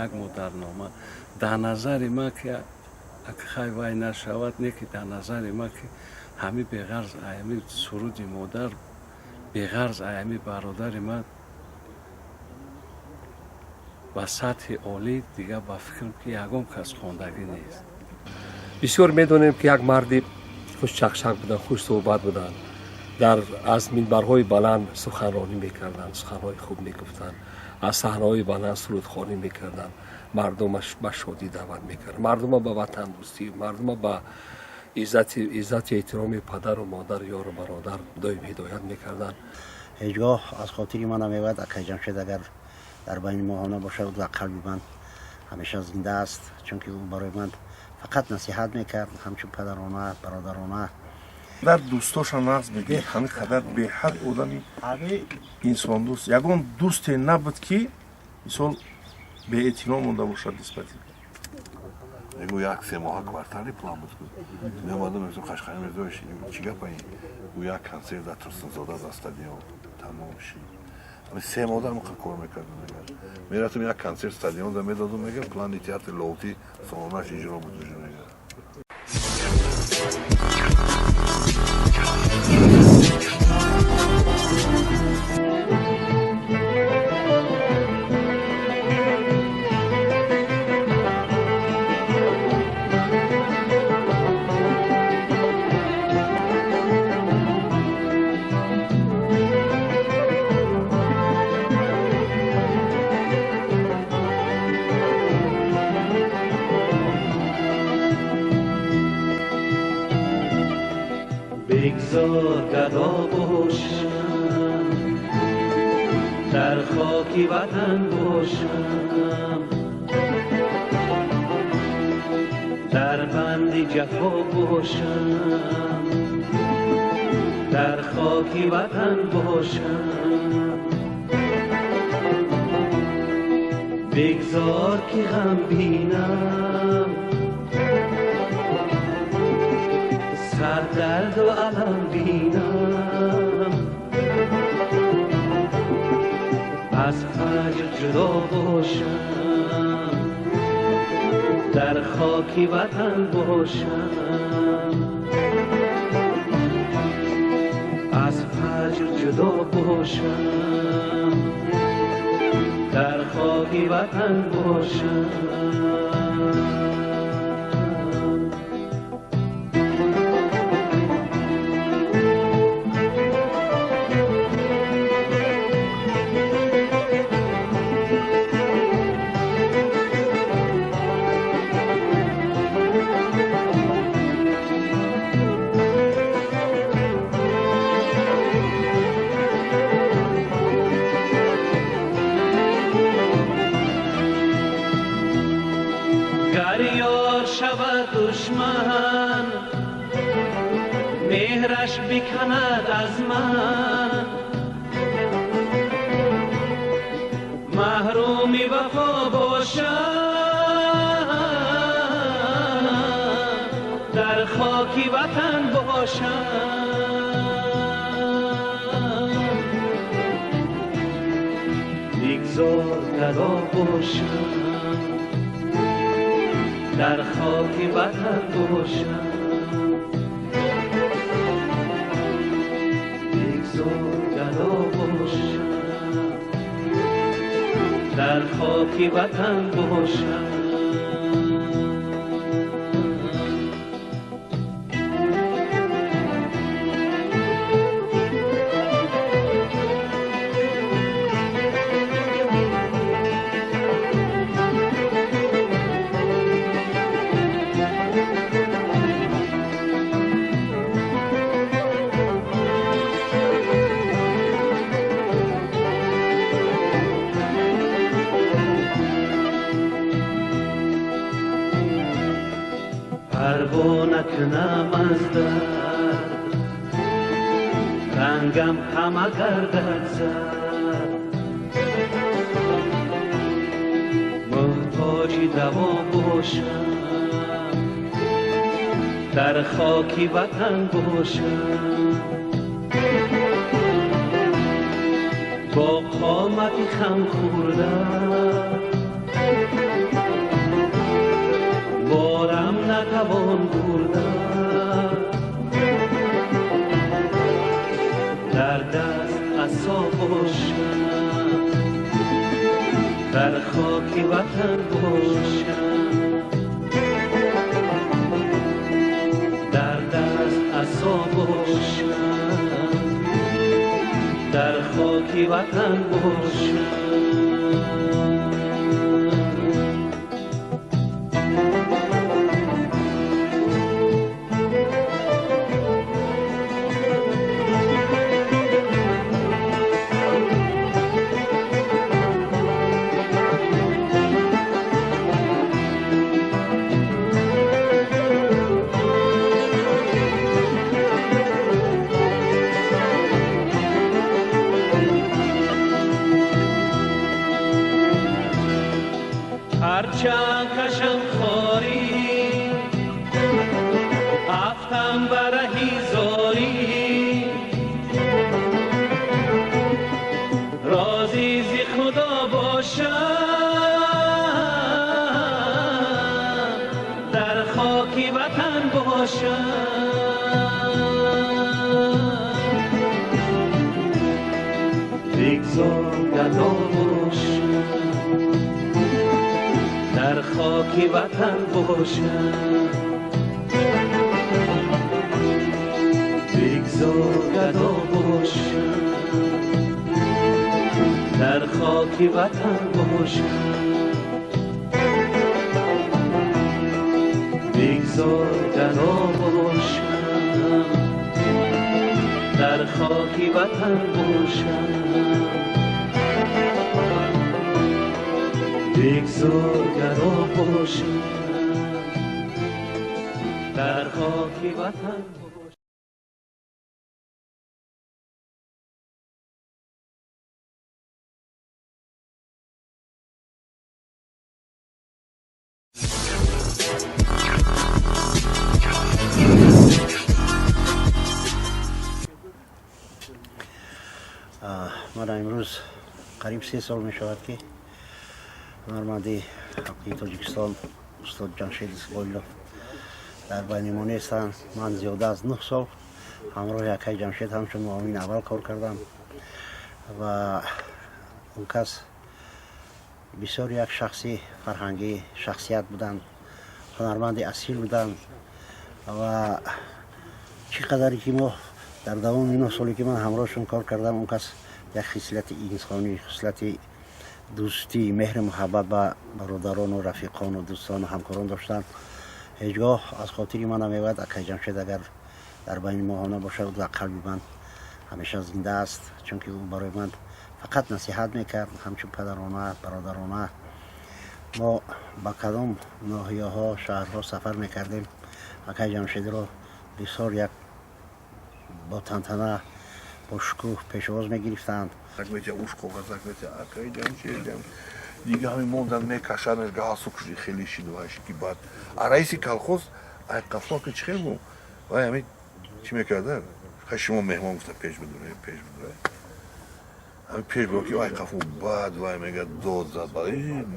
Як модарнома. Дар назари ман ки хай вай нашавад, не ки дар назари ман ки ҳами беғарз аями суруди модар, беғарз аями бародари ман ба сатҳи олӣ дигар ба фикрам ки ягон кас хондагӣ нест. Бисёр медонем ки як марди хушчақчақ буданд, хушсӯҳбат буданд, дар аз минбарҳои баланд суханронӣ мекарданд, суханҳои хуб мегуфтанд, аз саҳнаҳои баланд сурудхонӣ мекарданд, мардума ба шодӣ даъват мекард, мардума ба ватандӯстӣ, мардума ба иззати эҳтироми падару модар, ёру бародар доим ҳидоят мекарданд. Ҳеҷ гоҳ аз хотири ман намеояд акай Ҷамшед, агар дар байни мо набошад, дар қалби ман ҳамеша зинда аст, чунки ӯ барои ман фақат насиҳат мекард, ҳамчун падарона, бародарона. Дар дӯстоша нағз мегӯяд, ҳамин қадар беҳад одами инсондӯст. Ягон дӯсте набуд, ки мисол беэътино монда бошад нисбати. Мегӯ, як 3 моҳа квартали план буд. Меомадам, мегуфтам, Қашқари Мирзоевич, чӣ гапа ин? Гӯ, як консерт дар Турсунзода за стадион тамом шид. 3 моҳ дар муқа кор мекардам, мегар мерафтам, як консерт стадионда медодум, мегар плани театри Лоҳутӣ солонаш иҷро буд уже, мегар. بگذار گدا باشم، در خاک وطن باشم، در بند جفا باشم، در خاک وطن باشم. بگذار که غم بینم، سر درد و الم بینم، از فجر جدا باشم، در خاک وطن باشم، از فجر جدا باشم، در خاک وطن باشم. گر یار شود دشمن، مهرش بکند از من، محروم وفا باشم، در خاک وطن باشم. بگذار گدا باشم، در خاک وطن باشم، بگذار گدا باشم، در خاک وطن باشم. پروا نکنم از درد، رنگم همه گردد زرد، محتاج دوا باشم، در خاک وطن باشم، با قامت خم خورده. Натавон бурда, дар даст асо бошам, дар хоки ватан бошам, дар даст асо бошам, дар хоки ватан бошам. هرچند کشم خوری، افتم برهی زاری، راضی ز خدا باشم، در خاک وطن باشم. بگذار گدا باشم، در خاک وطن باشم، بگذار گدا باشم، در خاک وطن باشم، بگذار گدا باشم، در خاک وطن باشم، بگذار گدا باشم، در خاک وطن. Мана имрӯз қариб 3 сол мешавад, ки ҳунарманди халқии Тоҷикистон устод Ҷамшед Исмоилов дар байни мо нестанд. Ман зиёда аз 9 сол ҳамроҳи акаи Ҷамшед ҳамчун муовини аввал кор кардам ва он кас бисёр як шахси фарҳангӣ шахсият буданд, ҳунарманди асил буданд ва чӣ қадаре ки мо дар давоми 9 соле ки ман ҳамроҳшон кор кардам, он кас як хислати инсонӣ, хислати дӯстӣ, меҳри муҳаббат ба бародарону рафиқону дӯстону ҳамкорон доштанд. Ҳеҷ гоҳ аз хотири ман намеояд. Акаи Ҷамшед агар дар байни мо набошад, дар қалби ман ҳамеша зинда аст, чунки ӯ барои ман фақат насиҳат мекард, ҳамчун падарона, бародарона. Мо ба кадом ноҳияҳо, шаҳрҳо сафар мекардем, акаи Ҷамшедро бисёр як бо тантана, бо шукӯҳ пешвоз мегирифтанд. Уш коғазак метия, акаи Ҷамшед, дига ҳамин мондан мекашанд, галстук хеле шид вайши ки баъд. А раиси колхоз ай қафо ки чӣ хел бу? Вай ҳамин чӣ мекарда? Хай шумо меҳмон гуфта пеш бидуред, пеш бидуред. Ҳамин пеш бидур ки ай қафо баъд вай мега дод зад, баъд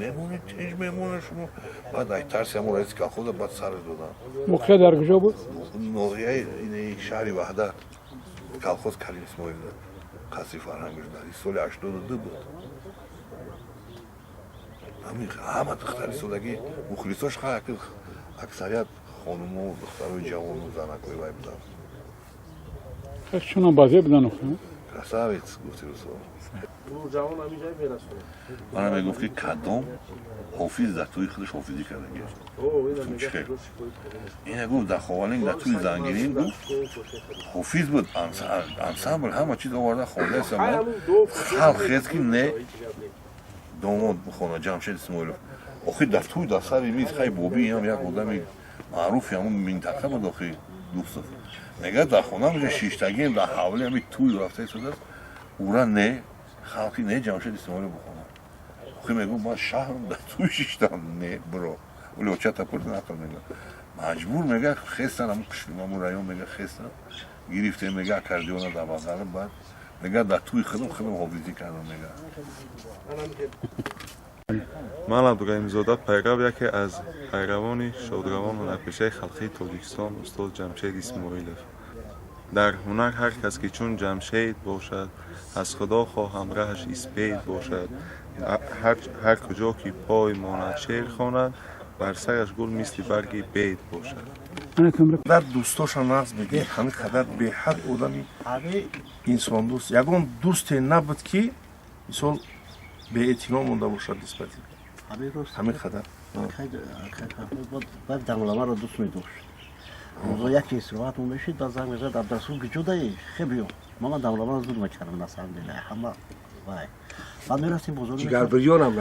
меҳмони тинҷ меҳмона шумо. Баъд ай тарси ҳамон раиси колхоза баъд сараш доданд. Воқеа дар куҷо буд? Ноҳияи шаҳри Ваҳдат, колхоз Карим Исмоилов, қасри фарҳангаш дар соли 82 буд. Ҳама духтари содагӣ мухлисош аксарият хонуму духтарои ҷавону занакҳои вай буданд. Чунон базия буданд? Красавец, гуфти русо. Мана мегуфт ки кадом ҳофиз дар тӯи худаш ҳофизӣ кардагӣ. Ина гуфт дар Ховалинг, дар тӯи Зангирин гуфт ҳофиз буд, ансамбл ҳама чиз оварда хондаест. Халқ хез ки не домод бихона Ҷамшед Исмоилов. Охи дар тӯй дар сари миз хай боби инам як одами маъруфи ҳамун минтақа буд, охи Дӯстов. Мегӯяд дар хона ҳамҷа шиштагием, дар ҳавли ҳами тӯй рафта истодааст, ура не, халқи не Ҷамшед Исмоилов бихона. Охи мегӯ ман шаҳрам дар тӯй шиштам, не биро. Оли очата пурд нақл мегӯяд. Маҷбур мега хестан ҳамун қишлоқ, ҳамун район мега хестан, гирифтем мега аккордеона дар бағала, баъд мега дар тӯи худам худам ҳофизӣ кардам мега. Ман Абдураҳимзода, пайрав, яке аз пайравони шодравон ҳунарпешаи халқии Тоҷикистон устод Ҷамшед Исмоилов. Дар ҳунар ҳар кас ки чун Ҷамшед бошад, аз Худо хоҳам, раҳаш испед бошад. Ҳар куҷо ки пой монад, шеър хонад, бар сараш гул мисли барги бед бошад. Дар дӯстоша нағз мегӯяд, ҳамин қадар беҳад одами инсондӯст. Ягон дӯсте набуд, ки мисол беэътино монда бошад нисбати ҳамин қадар. Баъд дамламаро дӯст медошт. Рӯзо яке истироҳатмон мешид, баъд занг мезад: «Абдурасул, куҷодаи? Хе, биё». Ман дамламаро зуд мекардам, на самом деле ҳама вай. Баъд мерафтем бозор. Ҷигарбирёнам.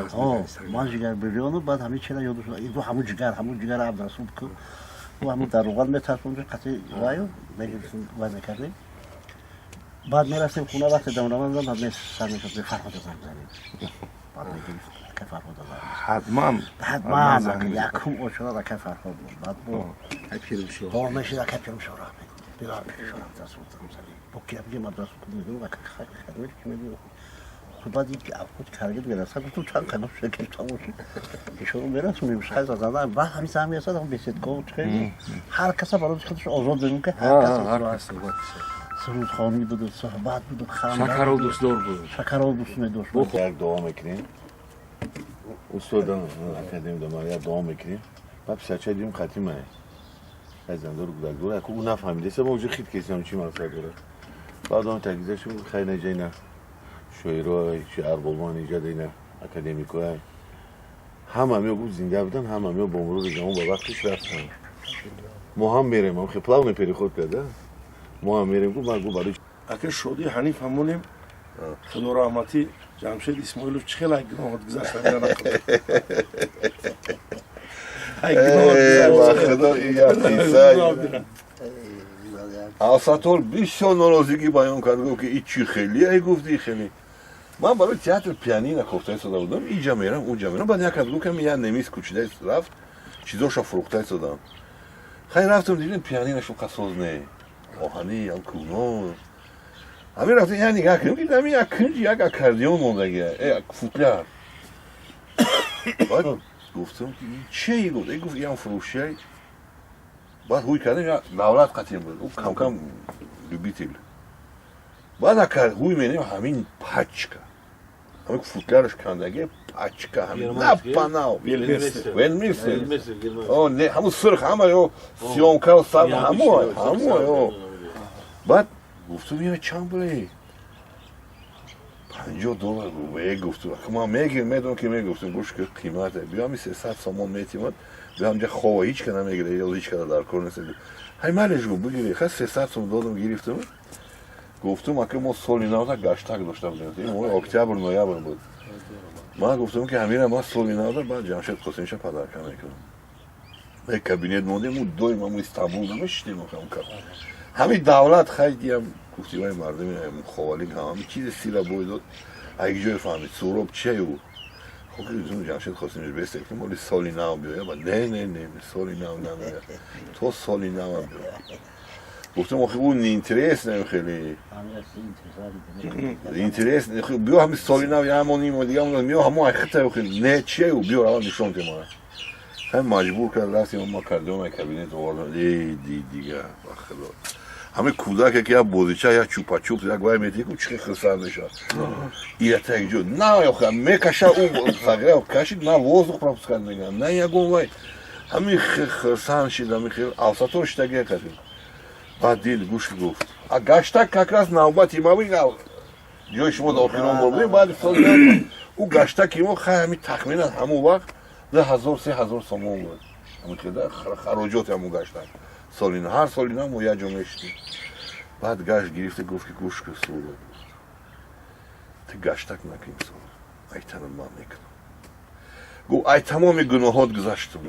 Ман ҷигарбирёну баъд ҳамин чира ёд шуд, ҳамун ҷигар, ҳамун ҷигара Абдурасул ку, ҳамун дар руған метарсонд, қатъи ваю вай мекардем. Баъд мерафтем хона, вақте дамлама мезад, баъд сар мешуд: «Фарҳода занг занем». Баъд мегирифт, ака Фарҳода занг. Ҳатман. Ҳатман якум ошона ака Фарҳод буд. Баъд бо мешид ака Пирумшора, бигар Пирумшора, Абдурасул занг занем. Бо ки бигем? Абдурасул мегӯм, ака хадмеш ки мегӯм. Баъд худ каргид мерасад, гуфтум, чанд қадам шакл тамоши ишоро мерасонем, шай зазанда. Баъд ҳамин занг мерасад, беседко ҳар каса барои худаш озод мегӯм, ки ҳар кас сурудхонӣ буду, суҳбат буду. Шакарол дӯстдор буд. Шакарол дӯст медошт. Як дуо мекунем, устодам академия дама, як дуо мекунем. Баъд писарчаи дидем, қатимае азандор гудакдор, аку ӯ нафаҳмидаса, ма уже хит кесам, чӣ мақсад дорад. Баъд он тагизашум, хай, наҷайна шоиро чи арбобон иҷад, ина академикоя ҳама мео гуфт, зинда будан, ҳама мео бо мурури замон ба вақтиш рафтан, мо ҳам мерем, ам хе плавный переход карда, мо ҳам мерем, гуфт. Ман гуфт, барои Ака, шодӣ ҳаниф ҳамонем, худо раҳматӣ, Ҷамшед Исмоилов чӣ хел гуноҳот гузашт. Худо, як қисса. Асатор бисёр норозигӣ баён кард, гуфт, ки и чӣ хеле гуфти, хеле ман барои театр пианино кофта истода будам, иҷа мерам, уҷа мерам. Баъд як гуфт, ки як немис кучида рафт, чизоша фурӯхта истодам. Хай, рафтам, дидем, пианиношу қасоз не, оҳанӣ ям кӯно. Ҳамин рафтем, як нигаҳ кардем, дидам як кунҷи як аккордеон мондагия, футляр. Баъд гуфтам, ки чие? Гуфт, гуфт, иам фурӯшияй. Баъд ҳуй кардем, давлат қатъиям буд, ӯ камкам любитель. Баъд акар ҳуй менем, ҳамин пачка, ҳамин футляраш кандагия, пачка, ҳамин напанав велмисер, не, ҳамун сурх, ҳама ё съёмка саб, ҳамо ҳамо ё. Баъд гуфтум, ё чанд буле? 50 доллар. Э, гуфтум, ман мегир, медонам ки мегуфтум, гӯш ки, қимате, биё ҳами 300 сомон метимад, биё ҳамҷа хова, ҳеч ка намегира, ҳеч када дар кор нест. Ҳай, малеш, гуфт, бигири. Ха, 300 сом додам, гирифтам. Гуфтум, ака, мо соли навда гаштак дошта будем, моҳи октябр, ноябр буд. Ман гуфтам, ки ҳамира ман соли навда баъд Ҷамшед Қосимиша подарка мекунам. Як кабинет мондем, ӯ доим ҳаму Истанбул намешидем. Ҳамин давлат, хай, диям, гуфти, вай мардуми ховалик ҳами чизе сила бой дод, як ҷое фаҳмид, Суроб чия ӯ. Хоб, Ҷамшед Қосимиш бестек, моли соли нав биёя. Ба не, не, не, соли нав намеоя, то соли навам биёя. Гуфтам, охи, ӯ неинтересно, хеле интерес, биё, ҳами соли нав ямон нимо дига миё, ҳамо айхита, охи, не, чия ӯ, биё, равам, нишон те мара. Хай, маҷбур кард, рафтем, ма кардион кабинет овардам. Эй, ди дига, ба худо, ҳамин кӯдаке ки як бозича, як чупачуп, як вай метику, чӣ хирсанд мешавад. Ията як ҷо на охи мекаша, ӯ сагра кашид, на воздух пропускать мекунад, на ягон вай. Ҳамин хирсанд шид, ҳамин хел авсатор шидаги кашид. Баъд дил гӯш, гуфт, а гаштак как раз навбати ма ҷои шумо дар охирон бор будем. Баъди сол ӯ гаштаки мо, хай, ҳамин тахминан ҳамон вақт 2000, 3000 сомон буд. Ҳамин хел хароҷоти ҳамон гаштак соли ҳар соли нав мо як ҷо мешидем. Баъд гашт гирифта, гуфт, ки гӯш ки, Суроб, гуфт, ту гаштак накунӣ, сол айтана ман мекунам. Гуфт, ай тамоми гуноҳот гузаштум,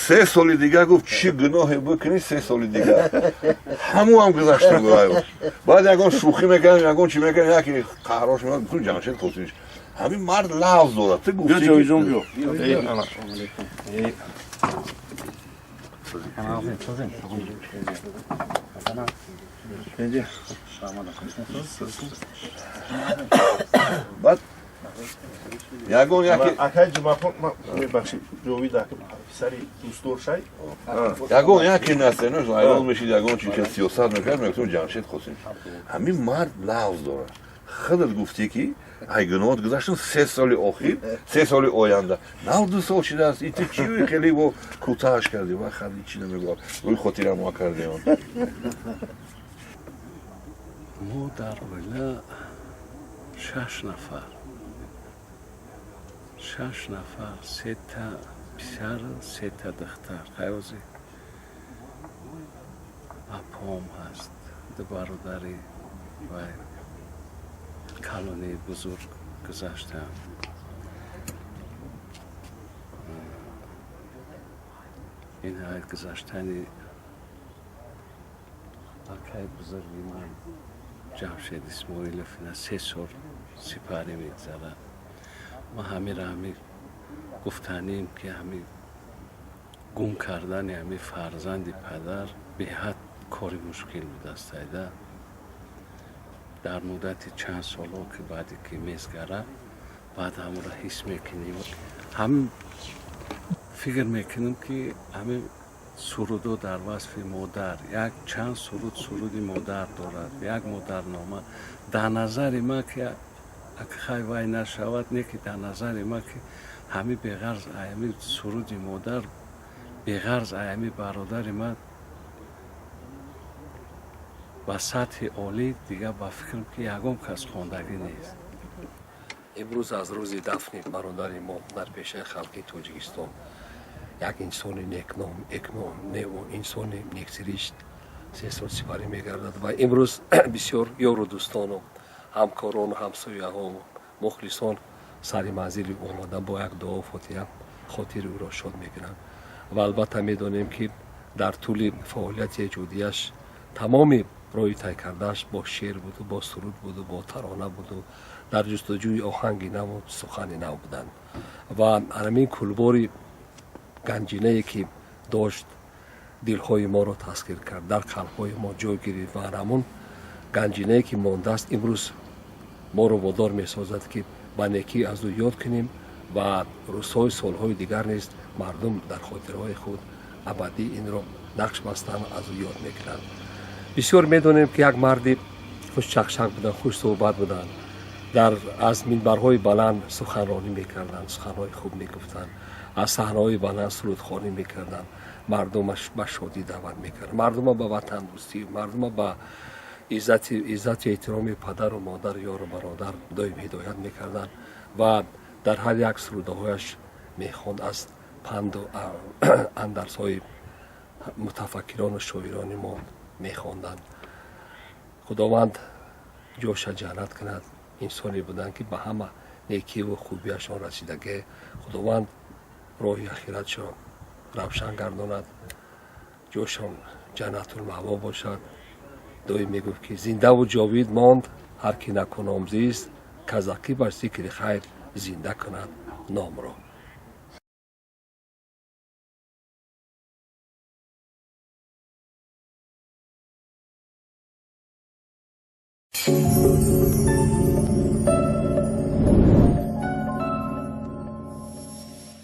3 соли дига, гуфт, чӣ гуноҳе бикунӣ, 3 соли дига ҳамуам гузаштум. Баъд ягон шӯхӣ мекардам, ягон чӣ мекардам, яке қаҳрош меомад, гуфтум, Ҷамшед Қосимович, ҳамин мард лафз дорад, ту Биё, ҷовидҷон, биё. Баъд Ягон яке акай Ҷумъахон, мебахшед, Ҷовид ака писари дӯстдор шай. Ягон яке настенош айрон мешид, ягон чи ки сиёсат мекард, мегуфтам Ҷамшед Қосим. Ҳамин мард лавз дорад. Худат гуфтӣ ки ай гуноҳот гузаштан 3 соли охир, 3 соли оянда. Нав 2 сол шудааст. И ту чӣ хеле бо кӯтаҳаш кардӣ ва хади чӣ намегӯям. Рӯи хотира мо кардем. Мо дар оила 6 нафар. 6 нафар, 3 та писар, 3 та духтар. Ҳайози апом ҳаст, ду бародари ва калони бузург гузаштаам. Ин гузаштани акаи бузурги ман Ҷамшед Исмоилов ина 3 сол сипарӣ мегузарад. Ма ҳамира ҳами гуфтанем ки ҳами гум кардани ҳами фарзанди падар беҳад кори мушкил будааст. Айда дар муддати чанд солҳо ки баъде ки мезгара, баъд ҳамонро ҳис мекунем. Ҳамин фикр мекунем ки ҳамин сурудо дар васфи модар, як чанд суруд суруди модар дорад, як модарнома. Дар назари ман ки хай вай нашавад, не ки дар назари ман ки ҳами беғарз ҳами суруди модар, беғарз ҳами бародари ман ба сатҳи олӣ дигар ба фикрам ки ягон кас хондагӣ нест. Имрӯз аз рӯзи дафни бародари мо дар пешаи халқи Тоҷикистон як инсони некном, инсони нексиришт 3 сол сипарӣ мегардад ва имрӯз бисёр ёру дӯстону ҳамкорону ҳамсояҳову мухлисон сари манзили омада бо як дуо фотиҳа хотири ӯро шод мекунанд. Ва албатта медонем ки дар тӯли фаъолияти эҷодияш тамоми роҳи тай кардааш бо шеър буду, бо суруд буду, бо тарона буду, дар ҷустуҷӯи оҳанги наву сухани нав буданд. Ва ҳамин кулбори ганҷинае ки дошт дилҳои моро тасхир кард, дар қалбҳои мо ҷой гирифт ва ҳамон ганҷинае ки мондааст имрӯз моро водор месозад ки ба некӣ аз ӯ ёд кунем ва рӯзҳои солҳои дигар низ мардум дар хотираҳои худ абадӣ инро нақш бастанд, аз ӯ ёд мекунанд. Бисёр медонем ки як марди хушчақчақ буданд, хушсӯҳбат буданд, аз минбарҳои баланд суханронӣ мекарданд, суханҳои хуб мегуфтанд, аз саҳнаҳои баланд сурудхонӣ мекарданд, мардумаш ба шодӣ даъват мекард, мардума ба ватандӯстӣ, мардума ба иззати эҳтироми падару модар, ёру бародар доим ҳидоят мекарданд ва дар ҳар як сурудаҳояш мехонд аз панду андарсҳои мутафаккирону шоирони мо мехонданд. Худованд ҷоша ҷаннат кунад. Инсоне буданд ки ба ҳама некиву хубиашон расидагӣ. Худованд роҳи ахиратшон равшан гардонад, ҷошон ҷаннатулмаъво бошад. Доим мегуфт ки зиндаву ҷовид монд ҳар ки накуном зист, казақибаш зикри хайр зинда кунад номро.